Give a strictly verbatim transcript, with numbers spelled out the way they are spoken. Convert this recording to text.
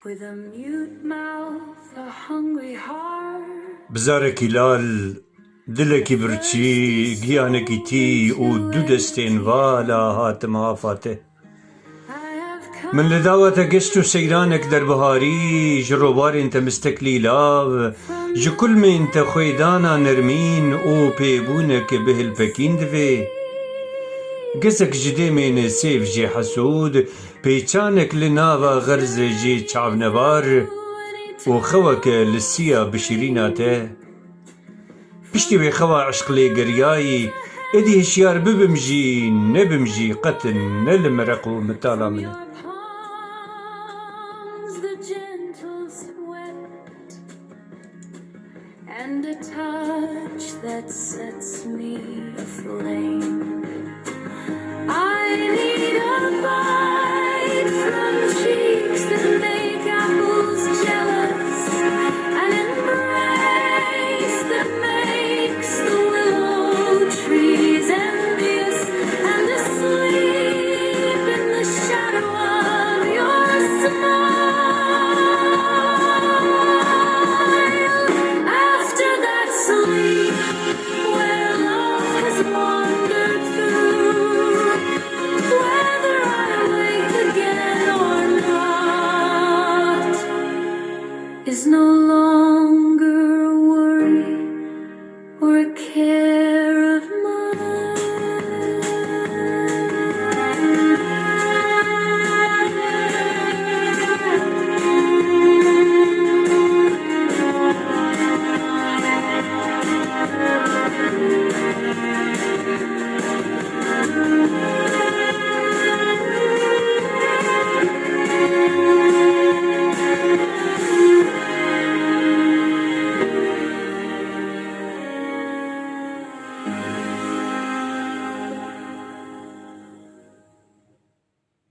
With a mute mouth, a hungry heart. Bizarekî lal, dilekî birçî, giyanekî tî û du destên vala hatim afa te. I have come. Min li dawa te geşt û seyranek derbiharî, ji robarên te misteklî lav, ji kulmên te xwêdana nermîn û pêbûnek bi hilpekîn divê. Gezek ji dêmên sêv jê hesûd, pêçanek li nava xerz jê çavnebar û xewek li siya bişirîna te. Piştî wê xewa eşq lê geriyayî, êdî hişyar bibim jî, nebim jî, qet ne li mereq û mitala min e. Palms, the gentle sweat, and a touch that sets me aflame. I need a bite from cheeks that make